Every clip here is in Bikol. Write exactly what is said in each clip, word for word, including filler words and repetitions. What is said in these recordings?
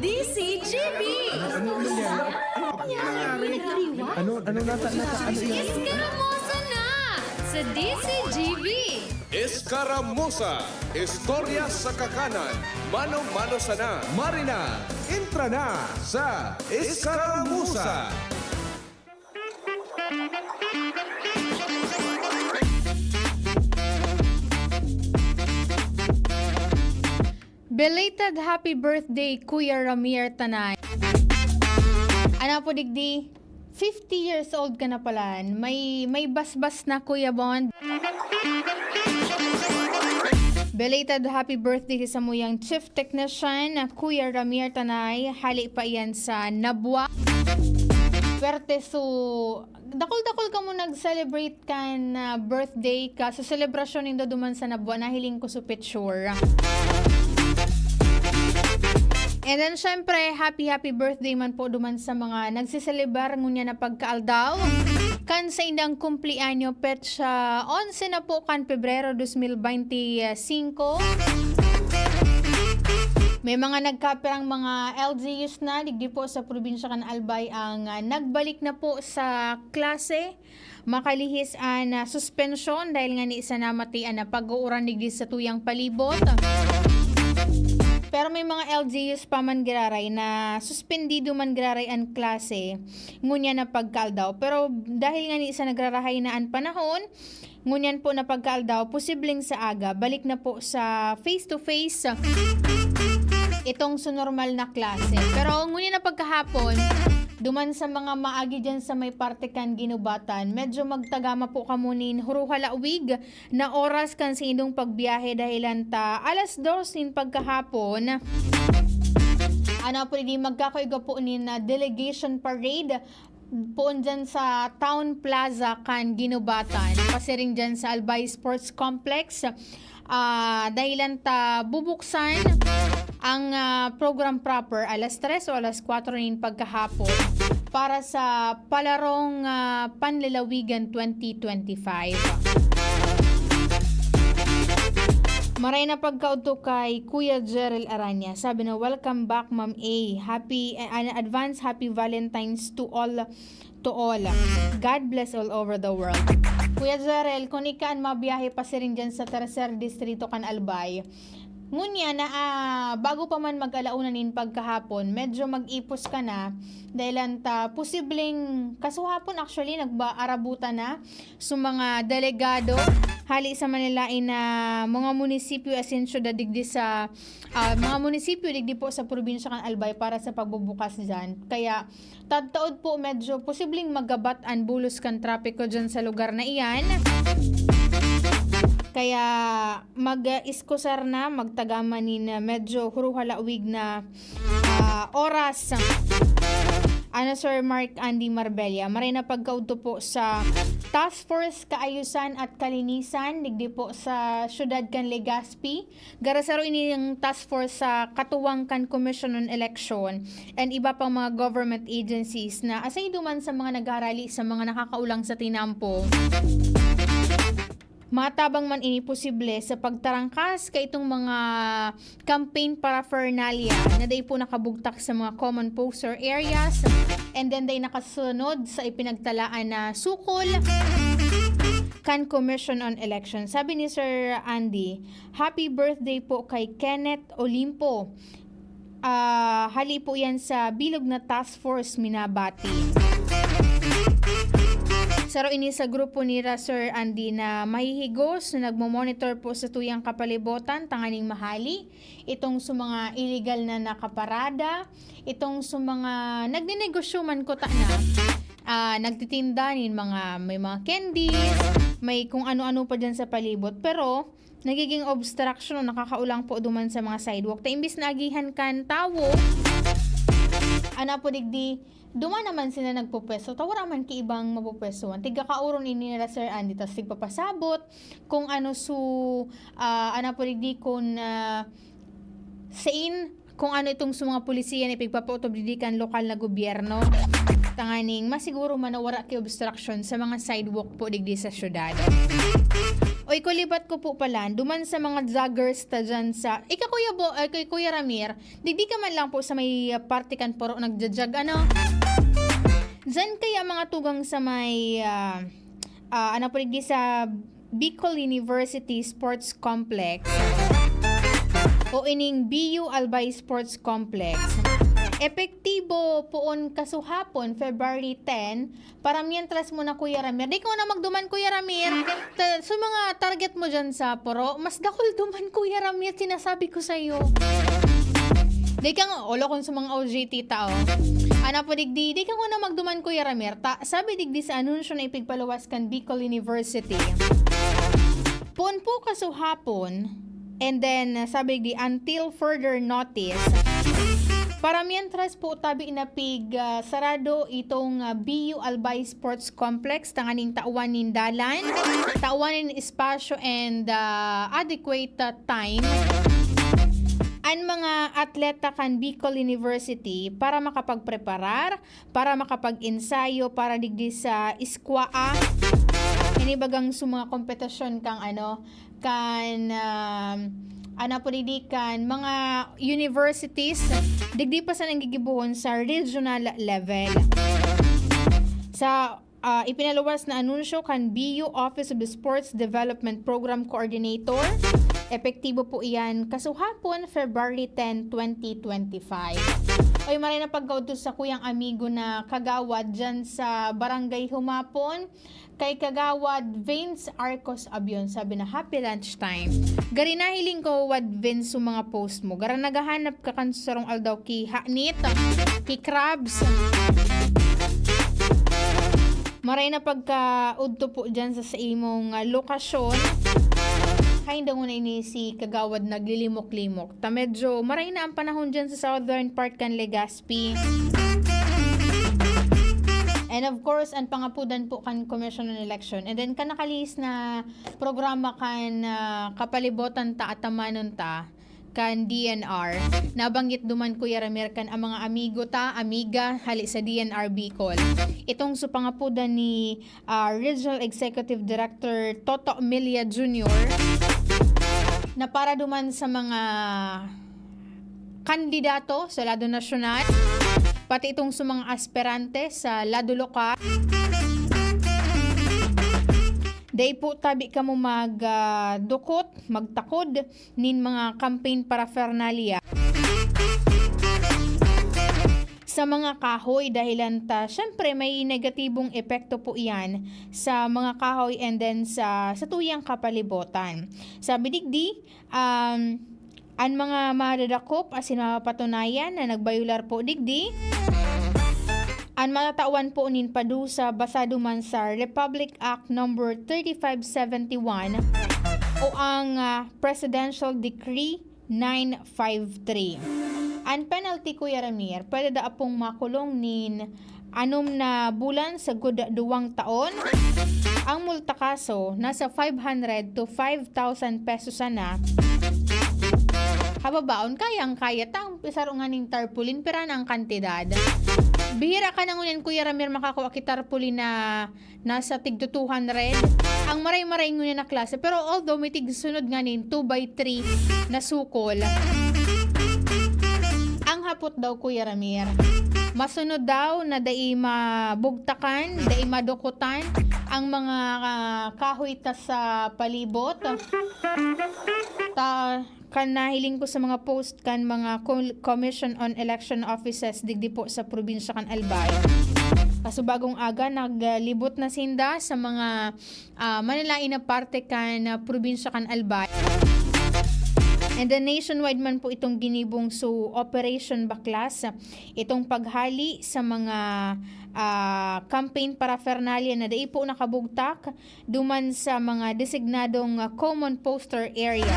D C G B. Ano nangyari? Ano, ano nata-, nata-, ano yan? Iskaramosa na sa D C G B. Escaramuza, istorya sa kakanan, mano-mano sana. Marina, entra na sa Escaramuza. Belated happy birthday, Kuya Ramir Tanay. Ano po, digdi? Fifty years old ka na pala. May, may basbas na, Kuya Bond. Belated happy birthday sa samuyang chief technician, Kuya Ramir Tanay. Hali pa iyan sa Nabua. Pwerte, so, dakul-dakul kamo nag-celebrate kan, ah, birthday ka. So, selebrasyon nindo duman sa Nabua, nahiling ko, so, picture. And then, syempre, happy, happy birthday man po duman sa mga nagsiselebrar ngunyan na pagkaaldaw. Kan saindang kumpleanyo, petsa onse na po kan Pebrero dos mil beinti singko. May mga nagkapirang mga L G Us na, digdi po sa probinsya kan Albay ang, ah, nagbalik na po sa klase. Makalihis an, ah, suspensyon dahil ngani sa namatian na pag-uuran digdi sa tuyang palibot. Pero may mga L G Us pa man giraray na suspendido man giraray an klase ngunyan na pagkaaldaw. Pero dahil ngani sa nagrarahay na an panahon, ngunyan po na pagkaaldaw, posibleng sa aga, balik na po sa face-to-face itong su normal na klase. Pero ngunyan na pagkahapon, duman sa mga maagi dyan sa may parte kan Guinobatan, medyo magtagama po kamo nin huruhalawig na oras kan saindong pagbiyahe dahilan ta alas dos nin pagkahapon. Ano po, di magkakaigwa po nin, ah, delegation parade poon dyan sa Town Plaza kan Guinobatan, pasiring dyan sa Albay Sports Complex. Ah, dahilan ta bubuksan ang, ah, program proper alas tres o alas kwatro nin pagkahapon para sa palarong, ah, Panlalawigan twenty twenty-five. Maray na pagkaudto kay Kuya Jerel Aranya. Sabi na, "Welcome back, Ma'am A. Happy, eh, an advance happy Valentine's to all, to all. God bless all over the world." Kuya Jerel, kung ika an mabiyahe pasiring dyan sa Tercer Distrito kan Albay, ngunyan na, ah, bago pa man mag-alauna nin pagkahapon, medyo mag-ipos ka na, dahilan ta posibleng kasuhapon, actually, nagbaarabutan na so mga delegado hali sa Manila na mga munisipyo asin syudad digdi sa, ah, mga munisipyo digdi po sa probinsya kan Albay para sa pagbubukas diyan. Kaya tadtaod po, medyo posibleng magabat an bulos kan trapiko diyan sa lugar na iyan. Kaya mag-iskusar na, magtagama nin, ah, medyo huruhalawig na, ah, oras. Ano, Sir Mark Andy Marbella, maray na pagkaudto po sa Task Force Kaayusan at Kalinisan digdi po sa siyudad kan Legazpi. Garasaro ini ang task force sa katuwang kan Commission on Election and iba pang mga government agencies na asay duman sa mga nagharali sa mga nakakaulang sa tinampo. Matabang man ini posible sa pagtarangkas kaitong mga campaign paraphernalia na dai po nakabugtak sa mga common posts or areas, and then dai nakasunod sa ipinagtalaan na sukol kan Commission on Election. Sabi ni Sir Andy, "Happy birthday po kay Kenneth Olimpo." Ah, hali po yan sa bilog na task force minabati. Saro ini sa grupo nira, Sir Andy, na mahihigos na nagmo-monitor po sa tuyang kapalibotan tanganing mahali itong sa mga illegal na nakaparada, itong sa mga nagnenegosyo man kuta na, ah, nagtitinda nin mga, may mga candies, may kung ano-ano pa dyan sa palibot. Pero nagiging obstruction o nakakaulang po duman sa mga sidewalk. Ta imbis na agihan kan tawo, ana po digdi, duman naman sila nagpupwesto. Ta wala man ki ibang mapupwestuhan. Tigkakauron ini nila Sir Andy, tas tigpapasabot kung ano su, ah, ana po digdi, kung, ah, sain, kung ano itong sa mga polisiya na ipigpapaotob digdi kan lokal na gobyerno. Tanganing masiguro man na wala ki obstruction sa mga sidewalk po digdi sa syudad. Oy, kulibat ko po pala, duman sa mga joggers ta dyan sa, ika Kuya Bo-, ay, kay Kuya Ramir, digdi ka man lang po sa may, ah, parte kan Poro nagja-jog, ano? Dyan kaya mga tugang sa may, ah, ah, ano po, digdi sa Bicol University Sports Complex o ining B U Albay Sports Complex. Epektibo poon kasuhapon, February ten, para mientras mo na, Kuya Ramir. Di ka na magduman, Kuya Ramir. Ta-, so, mga target mo dyan sa Poro, mas dakul duman, Kuya Ramir, sinasabi ko sa'yo. Di ka nga, olo kung sa mga O J T tao. Ana po, digdi, di ka na magduman, Kuya Ramir. Ta, sabi digdi sa anunsyo na ipigpaluwas kan Bicol University. Poon po kasuhapon, and then, sabi digdi, until further notice, para mientras po tabi na pig, ah, sarado itong, ah, B U Albay Sports Complex, tanganing tawan nin dalan, tawan nin espasyo and, ah, adequate, ah, time an mga atleta kan Bicol University para makapagpreparar, para makapag-ensayo para digdi sa eskwaa. Ini bagang sa mga kompetisyon kang ano, kan, um, ano po digdi, kan mga universities, digdi pa sa nanggigibohon sa regional level. Sa, ah, ipinaluwas na anunsyo kan B U Office of the Sports Development Program Coordinator, epektibo po iyan kasuhapon, February ten, twenty twenty-five. Oy, maray na pagkaudto sa kuyang amigo na kagawad dyan sa Barangay Humapon, kay Kagawad Vince Arcos Abion, sabi na, "Happy lunch time." Gari nahiling ko, Wad Vince, yung mga post mo. Gara naghahanap ka kan sarong aldaw ki Hanit, ki Crabs. Maray na pagkaudto po dyan sa, sa imong, ah, lokasyon. Hain daw na ini si Kagawad naglilimok-limok. Ta medyo maray na ang panahon dyan sa southern part kan Legazpi. And of course, ang pangapudan po kan Commission on Election. And then, kan nakalihis na programa kan, ah, kapalibotan ta, atamanon ta, kan D N R. Nabanggit duman, Kuya Ramir, kan ang mga amigo ta, amiga, hali sa D N R Bicol. Itong sa pangapudan ni, ah, Regional Executive Director Toto Milla Junior, na para duman sa mga kandidato sa lado nasyonal, pati itong sa mga aspirante sa lado lokal. Dai po tabi kamo mag, ah, dukot, magtakod nin mga campaign paraphernalia sa mga kahoy, dahilan ta, syempre, may negatibong epekto po iyan sa mga kahoy and then sa, sa tuyang kapalibotan. Sabi digdi, um, an mga madadakop asin mapapatunayan na nagbayular po digdi, an matatawan po nin padusa basado man sa Republic Act Number thirty-five seventy-one o ang, ah, Presidential Decree nine five three. An penalty, Kuya Ramir, pwede daa pong makulong nin anom na bulan sagkod duwang taon. Ang multa kaso, nasa five hundred to five thousand pesos sana. Hababaon, kayang-kaya ta ang isaro nganing tarpaulin, pira na ang kantidad. Bihira ka na ngunyan, Kuya Ramir, makakua ki tarpaulin na nasa tig two hundred. Ang maray-maray ngunyan na klase. Pero although may tigsunod nganing two by three na sukol, ang hapot daw, Kuya Ramir, masunod daw na dai mabugtakan, dai madukutan ang mga, ah, kahoy ta sa palibot. Ta, kan nahiling ko sa mga post kan mga co-, Commission on Election Offices digdi po sa probinsya kan Albay. Kaso bagong aga, naglibot na sinda sa mga, ah, manalain na parte kan, ah, probinsya kan Albay. And then nationwide man po itong ginibong so Operation Baklas, itong paghali sa mga, ah, campaign paraphernalia na dai po nakabugtak duman sa mga designadong, ah, common poster area.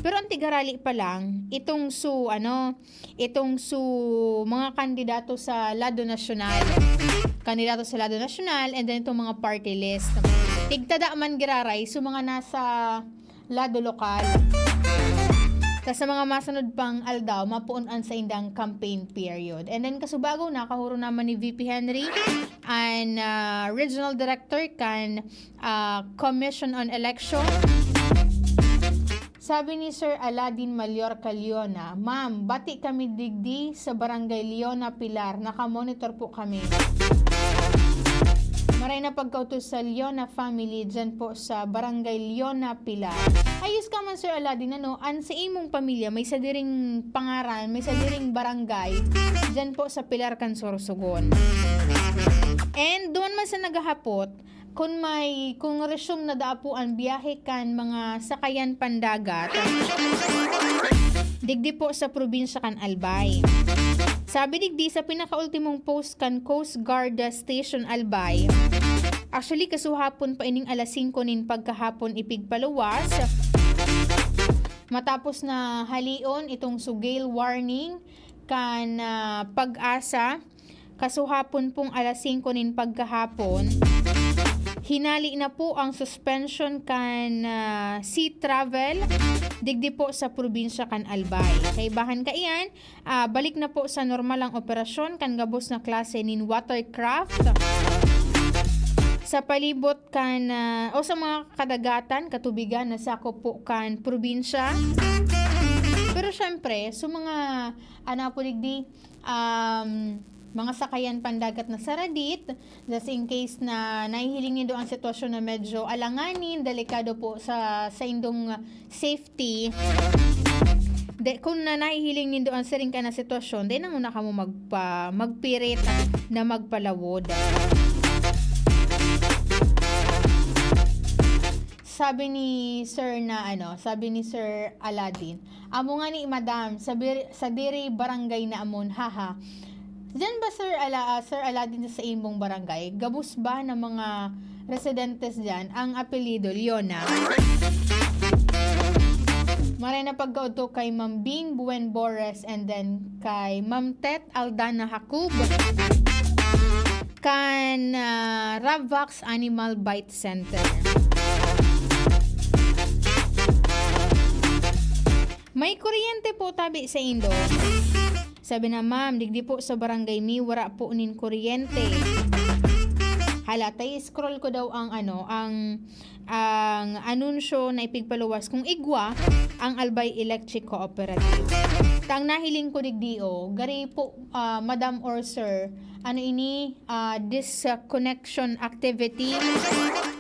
Pero ang tigarali pa lang, itong su, ano, itong su mga kandidato sa lado nasyonal. Kandidato sa lado nasyonal and then itong mga party list. Tigtada man giraray, su mga nasa lado lokal. Ta sa mga masunod pang aldaw, mapoon an saindang campaign period. And then, kasubago, nakahuro naman ni V P Henry, an, ah, regional director kan, ah, Commission on Election. Sabi ni Sir Aladin Mallorca Leona, "Ma'am, bati kami digdi sa Barangay Leona Pilar. Nakamonitor po kami." Maray na pagkautos sa Leona family dyan po sa Barangay Leona Pilar. Ayos ka man, Sir Aladin, ano, an sa imong pamilya, may sadiring pangaran, may sadiring barangay, dyan po sa Pilar kan Sorsogon. And duman man sa naghahapot, kun may, kung resume na daa po an biyahe kan mga sakayan pandagat, digdi po sa probinsya kan Albay. Sabi digdi, sa pinakaultimong post kan Coast Guard Station Albay, actually, kasuhapon pa ining alas singko nin pagkahapon ipigpaluwas, matapos na halion itong su-, gale warning kan, ah, PAGASA, kasuhapon pong alas singko nin pagkahapon, hinali na po ang suspension kan, ah, sea travel digdi po sa probinsya kan Albay. Kaibahan kaiyan, ah, balik na po sa normal ang operasyon kan gabos na klase nin watercraft sa palibot kan, ah, o sa mga kadagatan, katubigan na sakop po kan probinsya. Pero syempre, sa mga, ano po digdi, um, mga sakayan pandagat na saradit, just in case na nahihiling nindo ang sitwasyon na medyo alanganin, delikado po sa, sa indong safety. De, kung na nahihiling nindo ang siring ka na sitwasyon, di na muna kamo magpa-, magpirit na magpalawod. Sabi ni Sir na ano, sabi ni Sir Aladin, "Amo nga ni, madam, sa bir-, sa diri barangay na amon, haha." Diyan ba, Sir Ala-, ah, Sir Aladin, sa imong barangay, gabos ba ng mga residentes diyan ang apelyido Leona? Maray na pagkaudto kay Ma'am Bing Buen Bores and then kay Ma'am Tet Aldana Jacob kan, ah, Ravvax Animal Bite Center. May kuryente po tabi sa indo? Sabi na, "Ma'am, digdi po sa barangay mi, wara po nin kuryente." Hala, tay scroll ko daw ang ano, ang, ang anunsyo na ipigpaluwas kung igwa ang Albay Electric Cooperative. Ta ang nahiling ko digdi, oh, gari po, ah, madam or sir, ano ini, ah, disconnection activity.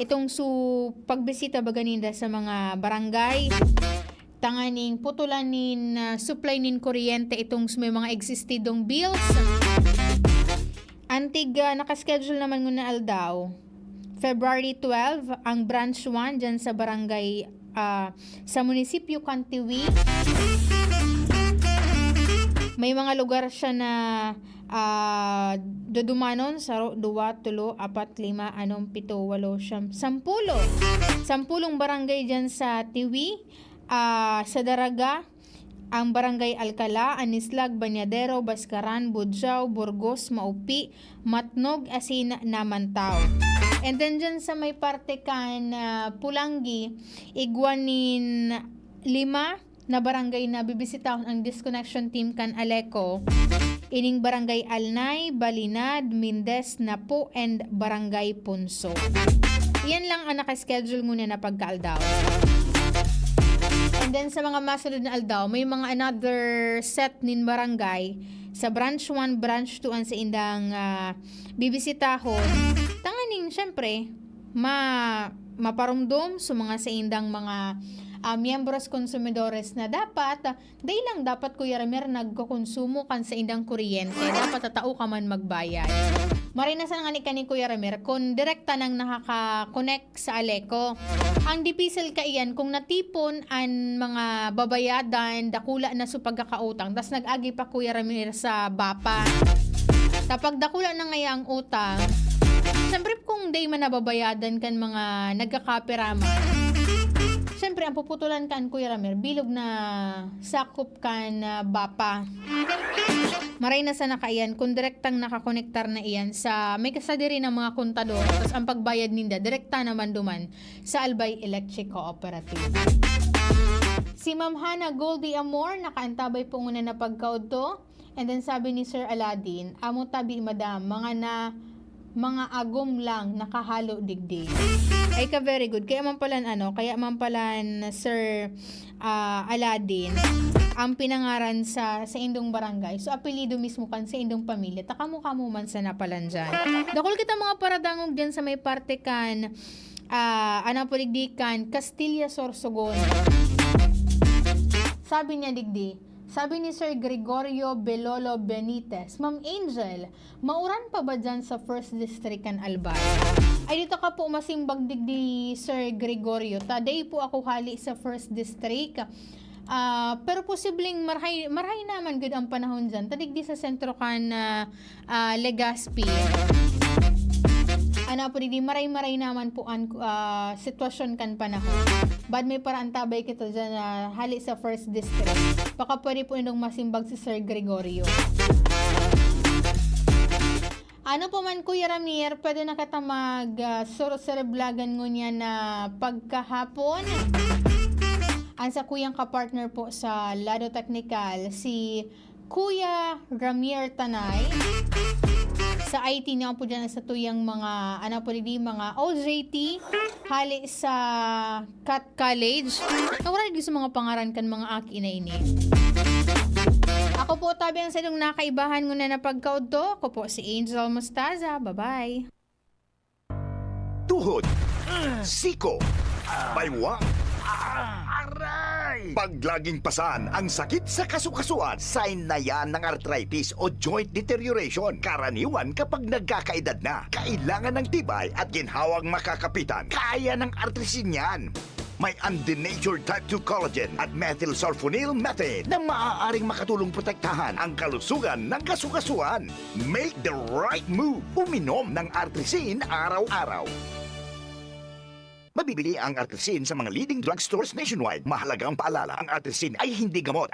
Itong su-, pagbisita baga ninda sa mga barangay. Tanganing putulan nin, ah, supply nin kuryente itong s-, may mga existidong bills. Antig, ah, nakaschedule naman nguna aldaw, February twelve, ang branch one dyan sa barangay, ah, sa munisipyo kan Tiwi. May mga lugar siya na, ah, dudumanon, saro, duwa, tulo, apat, lima, anom, pito, walo, siyam, sampulo. Sampulong barangay dyan sa Tiwi. Ah, sa Daraga, ang Barangay Alcala, Anislag, Bañadero, Bascaran, Budiao, Burgos, Maupi, Matnog, asin Namantaw. And then dyan sa may parte kan, ah, Pulangi, igwa nin lima na barangay na bibisitahon ang disconnection team kan ALECO. Ining Barangay Alnay, Balinad, Mindes, Napo, and Barangay Punso. Iyan lang ang naka-schedule ngunyan na pagkaaldaw. And then sa mga masunod na aldaw, may mga another set nin barangay sa branch one, branch two an saindang, ah, bibisitahon. Tanganing, syempre, ma-, maparumdom sa mga saindang mga, ah, miyembros, konsumidores na dapat, ah, dai lang dapat, Kuya Ramer, nagkokonsumo kan saindang kuryente. Dapat tatao ka man magbayad. Maray na sana ngani kani, Kuya Ramer, kun direkta nang nakaka-connect sa ALECO. Ang dipisil kaiyan kung natipon an mga babayadan, dakula na su pagkakautang, tas nag-agi pa, Kuya Ramer, sa BAPA. Ta pag dakula na ngaya ang utang, siyempre kung dai man nababayadan kan mga nagkakapera man, siyempre ang puputulan kan, Kuya Ramer, bilog na sakop kan, ah, BAPA. Maray na sana kaiyan kung direktang nakakonektar na iyan sa may kasadiri ng mga kontador, tas ang pagbayad ninda direkta naman duman sa Albay Electric Cooperative. Si Ma'am Hana Goldie Amor, nakaantabay po nguna na pagkaodto. And then sabi ni Sir Aladdin, "Amo tabi, madam, mga na, mga agom lang nakahalo digdi." Ay ka, very good. Kaya man palan, ano, kaya man palan, Sir, ah, Aladdin, ang pinangaran sa, sa indong barangay. So, apelyido mismo kan sa indong pamilya. Ta kamo-kamo man sana palan dyan. Dakul kita mga paradangog dyan sa may parte kan, ah, ano po digdi kan, Castilla, Sorsogon. Sabi niya digdi, sabi ni Sir Gregorio Belolo Benitez, "Ma'am Angel, mauran pa ba dyan sa First District kan Albay?" Ay, dito ka po masimbag digdi, Sir Gregorio. Ta dai po ako hali sa First District. Ah, pero posibleng marhay, marhay naman gud ang panahon dyan. Ta digdi sa sentro kan, ah, ah, Legazpi. Ano po, digdi, maray-maray naman po ang, ah, sitwasyon kan panahon. Bad may paraantabay kita dyan na hali sa First District. Baka pwede po nindong masimbag si Sir Gregorio. Ano po man, Kuya Ramir, pwede na kita mag, ah, suro-sereblagan ngunyan na pagkahapon. Ang sa kuyang kapartner po sa lado teknikal, si Kuya Ramir Tanay. Sa I T niya po dyan sa tuyang mga, ano po, digdi, mga O J T, hali sa Cat College. Nawala digdi sa mga pangaran kan mga aki na ini. Ako po, tabi ang sadong nakaibahan nguna na pagkaodto. Ako po si Angel Mostaza. Bye-bye. Tuhod, siko, baywang, aray! Pag laging pasan ang sakit sa kasukasuan, sign na yan ng arthritis o joint deterioration. Karaniwan kapag nagkakaedad na, kailangan ng tibay at ginhawang makakapitan. Kaya ng artrisin yan. May undenatured type two collagen at methylsulfonyl methane na maaaring makatulong protektahan ang kalusugan ng kasukasuan. Make the right move. Uminom ng Artrisin araw-araw. Mabibili ang Artrisin sa mga leading drugstores nationwide. Mahalagang paalala, ang Artrisin ay hindi gamot